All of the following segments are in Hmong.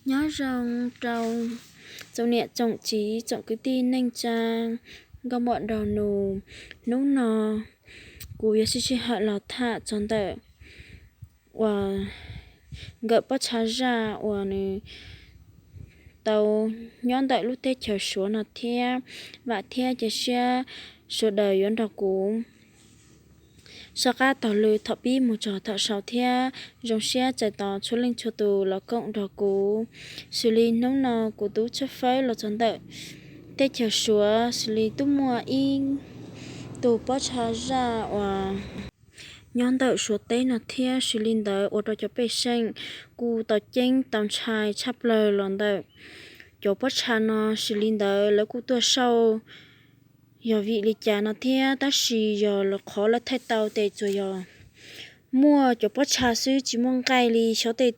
Nyob zoo rau tsoom niam tsoom txiv tsoom kwv tij neej tsa nkauj muam nraug nus. Hnub no kuv yuav sib sij hawm los tham txog ntawm uas nkawm pob tsha zaj uas nws tau nyob ntawm lub teb chaws Suav no thiab. Vam thiab cia siab sawv daws yuav nrog kuv soj qab taug lw thaum pib mus txog thaum xaus thiab zoo siab txais tos txhua leej txhua tus los koom nrog kuv. Xws li hnub no kuv twb tshawb fawb los txog ntawm teb chaws Suav, xws li twb muaj ib tug pob tsha zaj uas nyob ntawm Suav teb no thiab. Xws li ntawd ua rau cov pej xeem kuj tau ceeb tau ntshai tshaj plaws los ntawm cov pob tsha no. Xws li ntawd lawv kuj tuaj sau yog vim li cas no thiab, tab sis yog lawv qhov lawv thaij tau tes tsuas yog muaj cov pob tsha xwb tsis muaj nqaij li. Xyov tej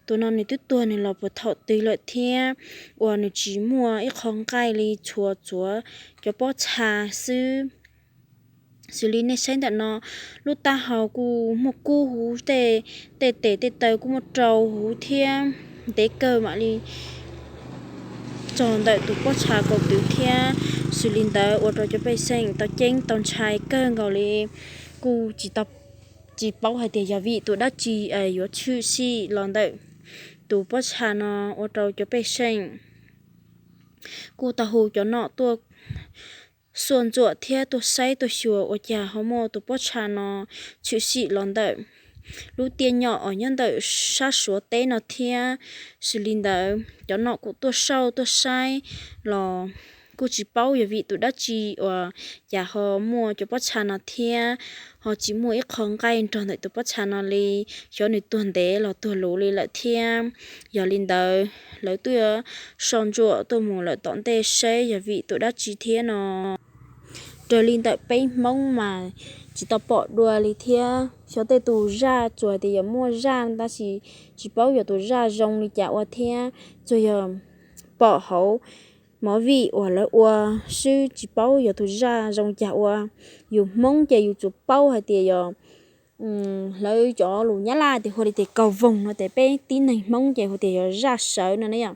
tus no nws twb tuag nws los puag thaum twg lawm thiab uas nws tsis muaj ib qho nqaij li, tsuas tsuav cov pob tsha xwb. Xws li nej saib ntawm no, lub taub hau kuj muaj kub huv, tej tes tej taw kuj muaj rau huv thiab ntev kawg mam li txog ntawm tus pob tsha kaus twv thiab. Xws li ntawd ua rau cov pej xeem tau ceeb tau ntshai kawg nkaus li, kuj tsis tau, tsis paub hais tias yog vim tus dab tsi yuav tshwm sim los ntawm tus pob tsha no ua rau cov pej xeem kuj tau hu cov nom tuaj xuaj ntsuam thiab tuaj saib tuaj xyuas ua cas ho muaj tus pob tsha no tshwm sim los ntawm lub tiaj nyom uas nyob ntawm sab Suav teb no thiab. Xws li ntawd cov nom kuj tuaj xauj tuaj saib los kuj tsis paub yog vim tus dab tsi uas cas ho muaj cov pob tsha no thiab, ho tsis muaj ib qho nqaij nrog ntawm tus pob tsha no li. Xyov nws tuag ntev los tuag luv li lawm thiab. Yog li ntawd lawv twb sau ntsuam tuaj mus lawm tom ntej seb yog vim tus dab tsi thiab no. Raws li ntawm peb Hmoob mas tsis tau pom dua li thiab. Xyov tej tus zaj tsuas tias yog muaj zaj tab sis tsis paub yog tus zaj zoo li cas ua thiab, tsuas yog pom hauv movie uas lawv ua xwb tsis paub yog tus zaj zoo cas ua. Yus Hmoob ces yus tsuas paub hais tias yog lawv cov lus Nyab Laj tias hu li tias kaus voog no ces peb tib neeg Hmoob ces hu tias yog zaj sawv no na yom.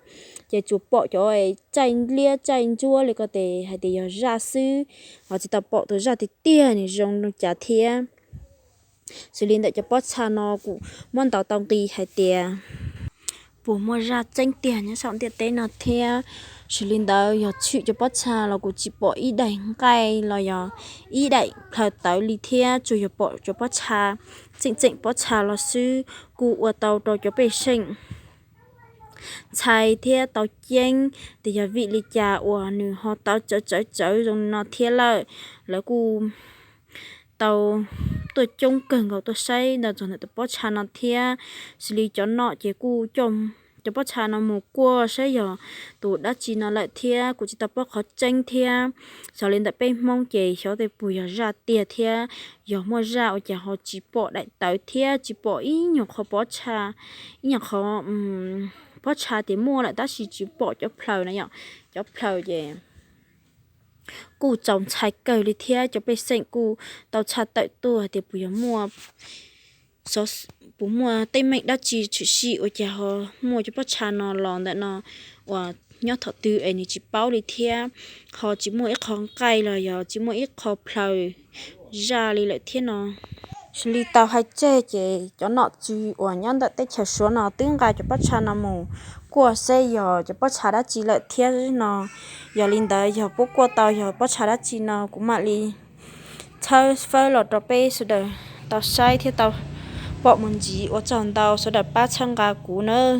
Ces tsuas pom cov txaij liab txaij ntsuab li ko ces hais tias yog zaj xwb, ho tsis tau pom tus zaj tiag tiag nws zoo li cas thiab. Xws li ntawm cov pob tsha no kuj muab ntaus tau nqi hais tias puas muaj zaj tseeb tiag nyob saum ntiaj teb no thiab. Xws li ntawd yog tshwm cov pob tsha los kuj tsis pom ib daim nqaij los yog ib daim plhaws tawv li thiab, tsuas yog pom cov pob tsha, tseem tseem pob tsha los xwb. Kuj ua tau rau cov pej xeem ntshai thiab tau ceeb tias yog vim li cas uas nws ho tawv tsawv tsawv tsawv zoo no thiab lawm. Lawv kuj tau tuaj coob kawg nkaus tuaj saib ntawm txog ntawm tus pob tsha no thiab. Xws li cov nom ces kuj coj cov pob tsha no mus kuaj saib yog tus dab tsi no lawm thiab, kuj tsis tau paub qhov tseeb thiab. Xyov li ntawm peb Hmoob ces xyov tej puas yog zaj tiag thiab, yog muaj zaj ua cas ho tsis pom daim tawv thiab tsis pom ib nyuag qho pob tsha, ib nyuag qho pob tsha tias muaj lawm tab sis tsis pom cov plhaws na yom. Cov plhaws ces kuj txaus ntshai kawg li thiab. Cov pej xeem kuj tau tshaj tawm tuaj tias puas yog muaj, puas muaj teeb meem dab tsi tshwm sim ua cas ho muaj cov pob tsha no los ntawm no uas nyob thaum twg es nws tsis paub li thiab, ho tsis muaj ib qho nqaij los yog tsis muaj ib qho plhaws zaj li lawm thiab no. Xws li tau hais tseg ces cov nom tswv uas nyob ntawm teb chaws Suav no twb nqa cov pob tsha no mus kuaj seb yog cov pob tsha dab tsi lawm thiab no. Yog li ntawd yog puab kuaj tau yog pob tsha dab tsi no kuv mam li tshawb fawb los rau peb sawv daws tau saib thiab tau pom mus ntxiv. Ua tsaug ntau sawv daws pab txhawb nqa kuv nawb.